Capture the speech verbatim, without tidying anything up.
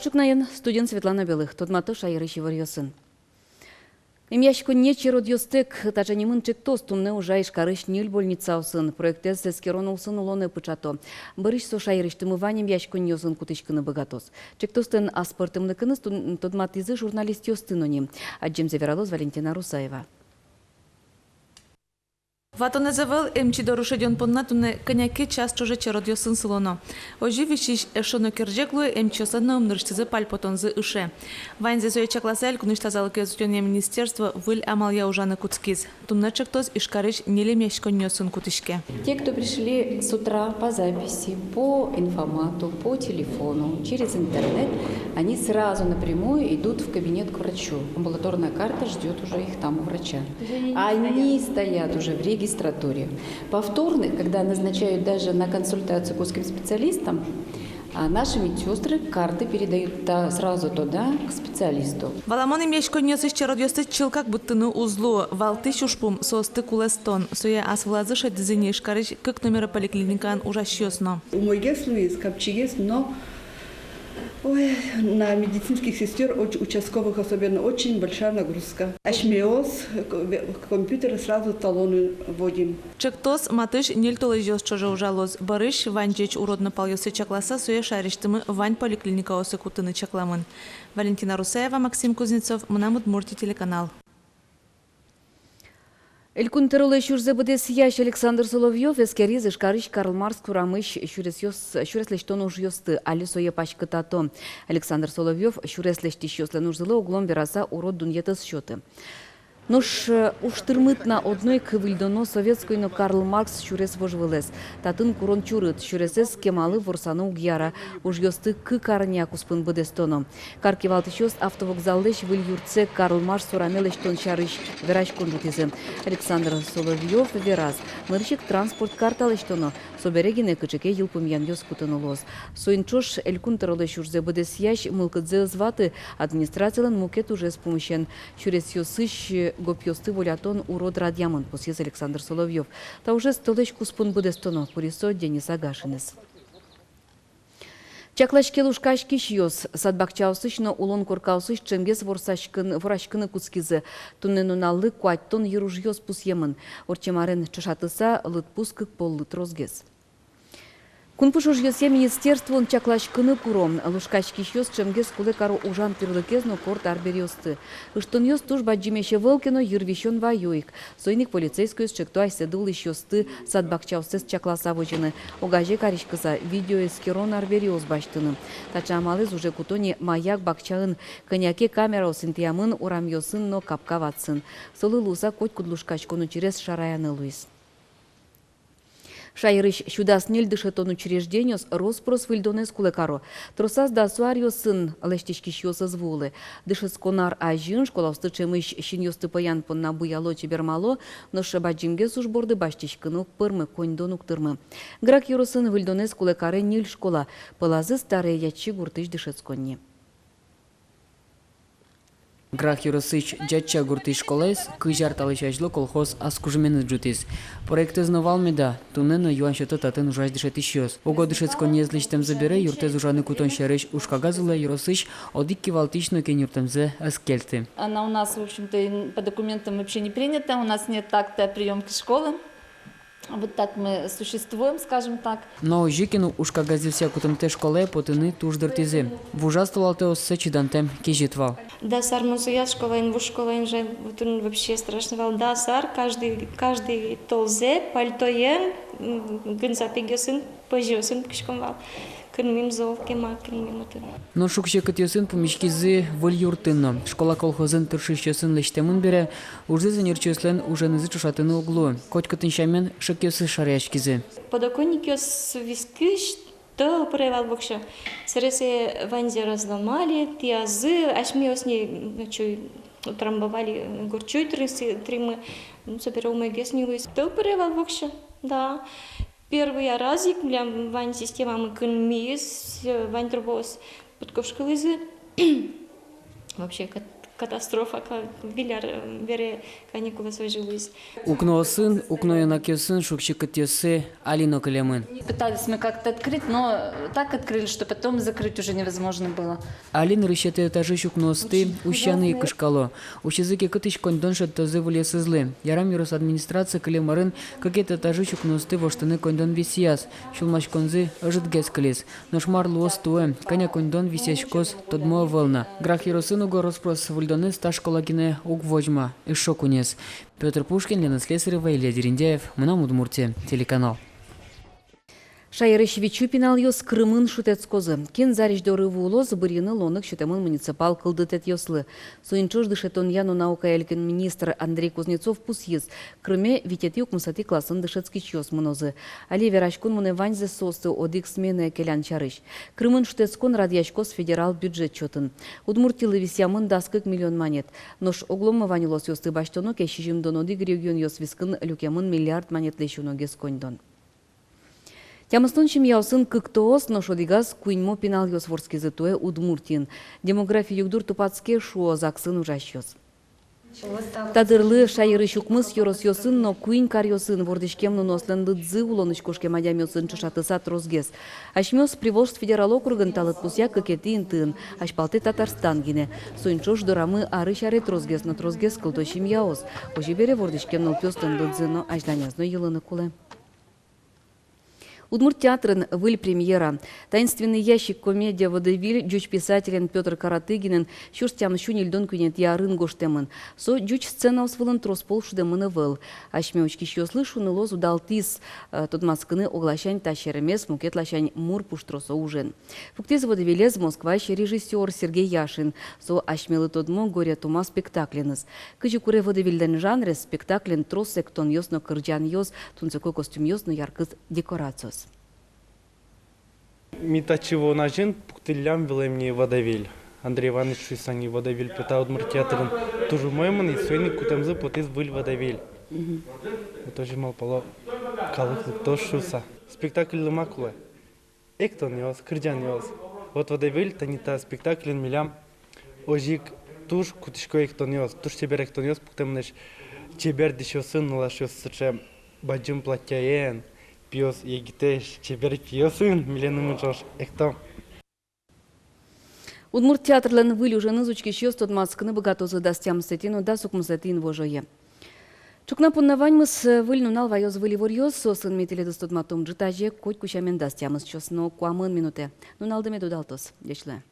Ӵукнаен, студиын Светлана Белых. Тодмато шаерысь иворъёсын. Эмъяськонние черодъёстэк — таӵе нимын ӵектос туннэ ужа Ижкарысь ньыль больницаосын. Проектэз эскерон улсын улонэ пыӵато. Бӧрысь со шаерысьтымы вань эмъяськонниосын кутӥськыны быгатоз. Ӵектослэн аспӧртэмлыкеныз тун-, тодматӥзы журналистъёсты но ни. Адӟемзэ вералоз Валентина Русаева. Ватонэз ӧвӧл, эмчи доры шедён понна туннэ кӧня ке час ӵоже черодъёсын сылоно. Озьы висись эшшо но керӟег луэ, эмчиослэн но ымнырысьтызы пальпотонзы ыше. Ваньзэ сое чакласа, элькунысь тазалыкез утёнъя министерство выль амалъя ужаны кутскиз. Туннэ ӵектос Ижкарысь ньыль эмъяськонниосын кутӥське. Те, кто пришли с утра по записи, по информату, по телефону, через интернет, они сразу напрямую идут в кабинет к врачу. Амбулаторная карта ждёт уже их там у врача. Они стоят уже в регистратуре. Повторных, когда назначают даже на консультацию к узким специалистам, а наши медсёстры карты передают та-, сразу туда, к специалисту. Валамон, эмъяськонниосысь черодъёсты чылкак быдтыны уз луы. Валтӥсь ужпум — соосты кулэстон. Сое ас вылазы шедьтӥзы ни Ижкарысь кык номеро поликлиникаын ужасьёс но. Умойгес луиз, капчигес, но, ой, на медицинских сестёр, уч-, участковых особенно, очень большая нагрузка. Асьмеос, э, к-, ве-, компьютере сразу талоны вводим. Ӵектос матысь ньыль толэзьёс ӵоже ужалоз. Бӧрысь вань ӟеч урод но палъёссэ чакласа, сое шаерысьтымы вань поликлиникаосы кутыны чакламын. Валентина Русаева, Максим Кузнецов, «Мынам Удмуртие» телеканал. Элькун тӧролэсь ужзэ быдэсъясь Александр Соловьёв эскериз Ижкарысь Карл Маркс урамысь сюресъёс, сюрес лэсьтон ужъёсты. Али сое паськытато. Александр Соловьёв сюрес лэсьтӥсьёслэн ужзылы оглом вераса урод дунъет ӧз сёты. Нош, э, уж тырмыт на одно ик выльдоно Советской но Карл Маркс сюрес вожвылэз. Татын курон чурыт, сюресэз кемалы ворсаны уг яра. Ужъёсты кык арня куспын быдэстоно. Кар кивалтӥсьёс автовокзаллэсь выль юртсэ Карл Маркс ураме лэсьтон сярысь вераськон ӝутӥзы. Александр Соловьёв вераз, нырысь ик транспорт карта лэсьтоно, собере гинэ кыӵе ке йылпумъянъёс кутыны луоз. Соин ӵош элькун тӧролэсь ужзэ быдэсъясь мылкыдзэ ӧз ваты администрацилэн мукет ужез пумысен. Сюресъёсысь гопъёсты волятон урод радъямын, пусйиз Александр Соловьёв. Та ужез толэзь куспын быдэстоно, пыри со Денис Агашинэз. Чаклаське лушкаськисьёс. Сад-бакчаосысь но улон коркаосысь ӵемгес ворсаськын-, вораськыны кутскизы. Туннэ нуналлы куатьтон йыружъёс пусъемын. Ортчем арен ӵошатыса, лыдпус кык поллы тросгес. Кунпуш ужъёсъя министерствоын чакласькыны куро. Лушкаськисьёс ӵемгес кулэ каро ужан тӥрлыкез но корт арбериосты. Ыштонъёс туж бадӟымесь ӧвӧл ке но, йырвисён ваё ик. Соин ик полицейскойёс ӵекто асьсэды улӥсьёсты сад-бакчаоссэс чакласа возьыны, огазе кариськыса видеоэскерон арбериос басьтыны. Таӵе амалэз уже куто ни Маяк бакчаын. Кӧня ке камераос интыямын урамъёсын но капка вадсын. Солы луыса котькуд лушкаськон учырез шараяны луиз. Шаерысь сю дас ньыль дышетон учреждениос рос-прос выльдонэз кулэ каро. Тросаз дасо аръёсын лэсьтӥськисьёс ӧз вуылэ. Дышетскон ар азьын школаосты ӵемысь синъёсты пӧян понна буяло, чебермало, нош бадӟымгес уж борды басьтӥськыны уг пӧрмы, коньдон уг тырмы. Грах ёросын выльдонэз кулэ каре ньыль школа, пӧлазы Старые Ятчи гуртысь дышетсконни. Грах ёросысь Ятчи гуртысь школаез кызь ар талэсь азьло колхоз ас кужыменыз ӝутӥз. Проектэз но вал меда, туннэ но юан сёто татын ужась дышетӥсьёс. Уго дышетсконниез лэсьтэмзы бере юртэз ужаны кутон сярысь ужкагаз улэ ёросысь одӥг кивалтӥсь но кенюртэмзэ ӧз кельты. Она у нас, в общем-то, и по документам вообще не принята, у нас нет акта о приёмке школы. Вот так мы существуем, скажем так. Но озьы ке но, ужкагазъёсъя кутымтэ школае потыны туж дыртӥзы. Вужаз толалтэ оссэ чидантэм кезьыт вал. Дас ар мон сояз школаын, вуж школаын же, вот он вообще страшный вал. Дас ар, каждый, каждый толзэ пальтоен, м, гын сапегъёсын, пӧзьыосын пукиськом вал. Кынмим зол, кема кынмим отын. Нош уксё кытъёсын пумиськизы выль юртын но. Школа колхозын тыршисьёсын лэсьтэмын бере, ужзэс ӧнерчиослэн уженызы ӵошатыны уг луы. Котькытын сямен шекъёсыз шараяськизы. Подоконникъёс вискысь, тӧл пыре вал воксё. Сэресэ ваньзэ разломали, тӥязы, асьмеос ни, м, чуй утрамбовали, м, горд чуй тырыса тыримы. Ну, собере умойгес ни луиз. Тӧл пыре вал воксё, да. Первый раз ик милям вань системамы кынмиз, э, вань трубаос пыдковскылӥзы. Вообще кат-, Катастрофа ка-, выль ар, э, бере каникулъёс озьы луиз. Укноосын, укно ёнакъёсын шуг-секытъёссы али но кылемын. Пытались мы как-то открыть, но так открыли, что потом закрыть уже невозможно было. Али нырысетӥ этажысь укноосты усьяны ик кышкало. Усизы ке, кытысь коньдон шедьтозы выльёсызлы? Ярам ёрос администрация кылем арын кыкетӥ этажысь укноосты воштыны коньдон висъяз. Сюлмаськонзы ӧжытгес кылиз. Нош мар луоз туэ, кӧня коньдон висъяськоз, тодмо ӧвӧл на. Грах ёросын уго рос-прос выльдонэз та школа гинэ уг возьма, эшшо куинез. Пётр Пушкин, Лена Слесарева, Илья Дерендяев, «Мынам Удмуртие» телеканал. Шаерысь вить сю пиналъёс Крымын шутэтскозы. Кин зарезь доры вуылоз, бырйыны луонлык сётэмын муниципал кылдытэтъёслы. Соин ӵош дышетонъя но наукая элькун министр Андрей Кузнецов пусйиз: Крыме витетӥ-укмысэтӥ классын дышетскисьёс мынозы. Али вераськон мынэ ваньзэ соосты одӥг сменае келян сярысь. Крымын шутэтскон радъяськоз федерал бюджет счётын. Удмуртилы висъямын дас кык миллион манет. Нош огломы вань улосъёсты басьтоно ке, сизьымдон одӥг регионъёс вискын люкемын миллиард манетлэсь уногес коньдон. Тямыстон семьяосын кыктоос, нош одӥгаз куиньмо пиналъёс вордскизы туэ Удмуртиын. Демографи югдур тупатске, шуо ЗАГСын ужасьёс. Та дырлы шаерысь укмыс ёросъёсын но куинь каръёсын вордӥськем нуныослэн лыдзы улонысь кошкем адямиосын ӵошатыса тросгес. Асьмеос Приволжск федерал округын, та лыдпусъя кыкетӥ интыын, азьпалтэ Татарстан гинэ. Соин ӵош дорамы арысь аре тросгес но тросгес кылдо семьяос. Озьы бере, вордӥськем нылпиослэн лыдзы но азьланяз но йылыны кулэ. Удмурт театрын выль премьера. «Таинственный ящик» комедия-водевиль ӟуч писателен Пётр Каратыгинэн сюрс тямыссю ньыльдон куинетӥ арын гожтэмын. Со ӟуч сценаос вылын трос пол шудэмын ӧвӧл. Асьме учкисьёслы, шуыны луоз, удалтӥз, э, тодматскыны огласянь та серемес мукет ласянь мур пуштросо ужен. Пуктӥз водевилез Москваысь режиссёр Сергей Яшин. Со асьмелы тодмо «Горе от ума» спектакленыз. Кызьы куре водевильлэн жанрез, спектаклен трос эктонъёс но кырӟанъёс, тунсыко костюмъёс но яркыт декорациос. Ми татчы вуон азьын пуктӥллям вылэм ни водевиль. Андрей Иваныч шуиз ни, водевиль, пе, та Удмурт театрын туж умой мынэ, и соин ик кутэмзы потӥз выль водевиль. Мгм. Вот озьы малпало, калык лыктоз шуыса. Спектакльлы ма кулэ? Эктонъёс, кырӟанъёс. Вот водевиль, тани та спектакльын милям озьы ик туж кутӥсько эктонъёс, туж чебер эктонъёс пуктэмын. Нош чебер дӥсьёсын нылашъёс сыӵе бадӟым платьяен, пиос егитэсь, чебер пиосын милемын ӵош экто. Удмурт театрлэн выль уженыз учкисьёс тодматскыны быгатозы дас тямысэтӥ но дас укмысэтӥ инвожое. Ӵукна понна ваньмыз. Выль нунал ваёз выль иворъёс, соосын ми тӥледыз тодматом ӝытазе, котьку сямен, дас тямыс часын но куамын минутэ. Нуналды мед удалтоз. Ӟеч луэ.